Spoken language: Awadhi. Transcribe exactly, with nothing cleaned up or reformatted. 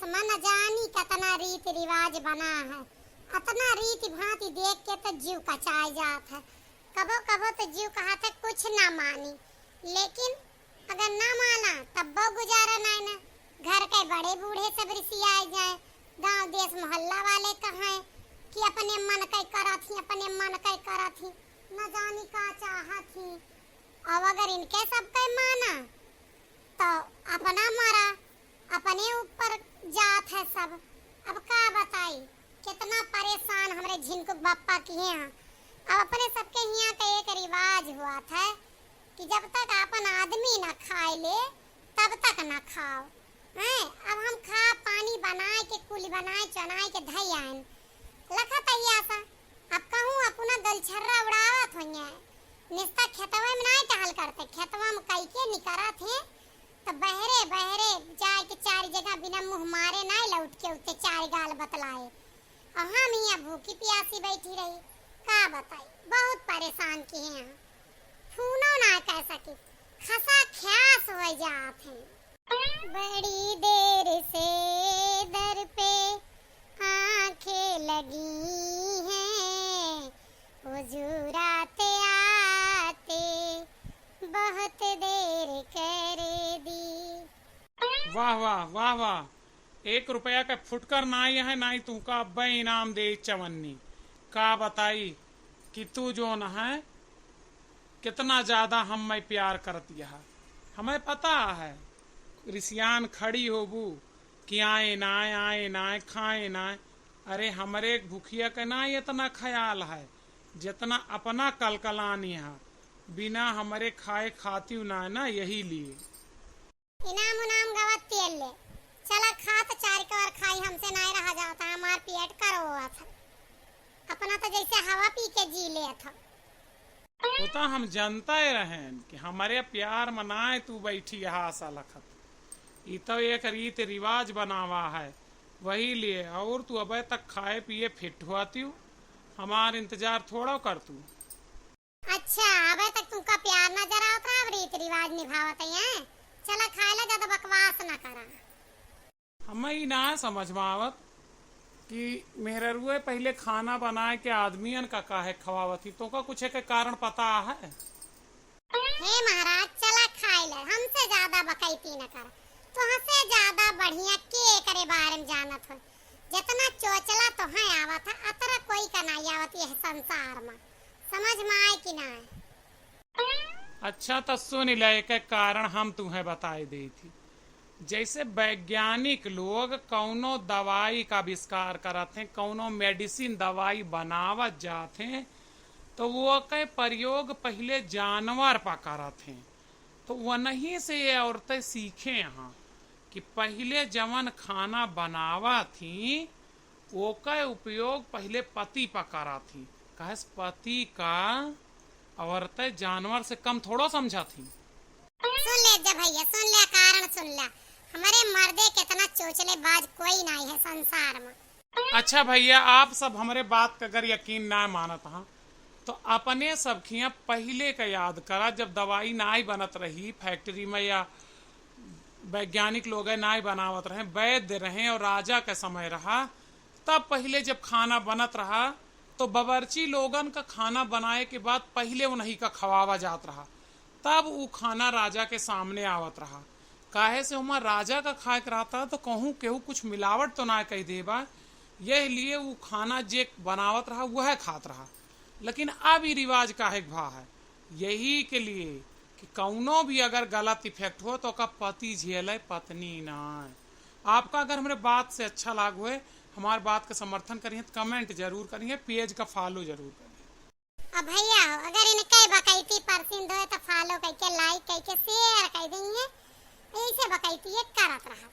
त मन जानी कतना रीति रिवाज बना है। अतना रीति भांति देख के त जीव कचाय जात है। कबो कबो त जीव कहत है कुछ ना मानी, लेकिन अगर ना माना तब्बो गुजारा नाय ना। घर के बड़े बूढ़े सब रिसियाय जाए, गांव देश मोहल्ला वाले कहें कि अपने मन के करत ही, अपने मन के करत ही, न जानी का चाहत ही। अब अगर इनके सबके माना तो अपना मरा, अपने ऊपर जात है सब। अब का बताई, कितना परेशान हमरे झिनकुक बप्पा किहे हैं। अब अपने सबके हियाँ का एक रिवाज हुआ था कि जब तक आपन आदमी ना खाए ले, तब तक ना खाओ। हैं, अब हम खा पानी बनाए के, कुली बनाए चनाए के धई आएन। लखत ही आसा, अब कहूँ अपना गलछर्रा उड़ावत होइए। निस्ता खेतवा में नाय टहल करते, खेतवा में कई के निकरत हैं, त बहरे बहरे जाए के चार जगह बिना मुँह मारे नाय लौट के उते चार गाल बतलाए। और हम हियाँ भूखी प्यासी बैठी रही, का बताई, बहुत परेशान किहे हैं। फोनो ना कर सकी, खसा ख्यास हो जात है। बड़ी देर से दर पे आंखें लगी हैं, हुजूर आते आते बहुत देर कर दी। वाह, वाह, वाह, वाह। एक रुपया का फुटकर नाई है, नाई तुहका अब्बे इनाम दे चवन्नी। का बताई कि तू जोन है, कितना ज्यादा हम मैं प्यार करती है। हमें पता है, रिसियान खड़ी होबू कि आए ना, आए ना, खाए ना। अरे, हमरे भुखिया के ना इतना ख्याल है, जितना अपना कलकलानी है। बिना हमरे खाए खाती ना, ना, यही लिए। इनाम उनाम गवा तेल ले। चला खा त चार के और खाई, हमसे नाय रहा जाता, हमार पेट करो हुआ था। अपना तो जैसे हवा पी के जी ले था। वो तो हम जानता ही रहेन कि हमरे प्यार मनाए तू बैठी यहाँ आसा लखत। ई तो एक रीत रिवाज बनावा है, वही लिए। और तू अबे तक खाए पिए फिट हुआ तियो, हमार इंतजार थोड़ा कर तू। अच्छा, अबे तक तुमका प्यार नजर आवत रहा, अब रीत रिवाज निभावत है, हैं? चला खाए ला, ज्यादा बकवास ना करा। हमें ई ना समझ में आवत कि मेहररुए पहिले खाना बनाए के आदमियन का काहे खवावत ही, तोका कुछ एक कारण पता है? हे महाराज, चला खाए ला, हमसे ज्यादा बकैती न करा, तोहसे ज्यादा बढ़िया के एकरे बारे में जानत हो? जितना चोचला तोहे आवत है, अतरा कोई का नाई आवत यह संसार में। समझ में आए कि ना आए? अच्छा, त सुन ले, एक एक कारण हम तुम्हें बताए देई थी। जैसे वैज्ञानिक लोग कौनो दवाई का आविष्कार करत हैं, कौनो मेडिसिन दवाई बनावत जात हैं, तो वो के प्रयोग पहिले जानवर पर करत हैं। तो वनही से ये औरतें सीखे हैं कि पहिले जवन खाना बनावा थी, ओके उपयोग पहिले पति पर करा थी। काहे से पति का औरतें जानवर से कम थोड़ो समझा थी। सुन ले जा भैया, सुन ले, कारण सुन ले। हमारे मर्दे कितना चोचले बाज कोई नाई है संसार में। अच्छा भैया, आप सब हमरे बात का अगर यकीन ना मानत हा, तो अपने सब खिया पहिले का याद करा, जब दवाई नाई बनत रही फैक्ट्री में या वैज्ञानिक लोग नाई बनावत रहे, वैद्य रहे और राजा का समय रहा, तब पहिले जब खाना बनत रहा, तो बावर्ची लोगन का खाना बनाए के बाद पहिले उन्हीं का खवावा जात रहा, तब उ खाना राजा के सामने आवत रहा। काहे से ओमा राजा का खाए के रहता, तो कहूँ केहू कुछ मिलावट तो ना कह देबा, यह लिए उ खाना जे बनावत रहा, वह खात रहा। लेकिन अब ई रिवाज काहे के भा है? यही के लिए कि कौनो भी अगर गलत इफेक्ट हो, तो ओका पति झेले, पत्नी ना। आपका अगर हमरे बात से अच्छा लाग होए, हमार बात का समर्थन करिए, तो कमेंट जरूर करिए, पेज का फॉलो जरूर करिए। अब भैया हो, अगर इनके बकैती पसंद होए, तो फॉलो करके, लाइक करके, शेयर कर दीजिए। ऐसे बकैती ये करत रहा।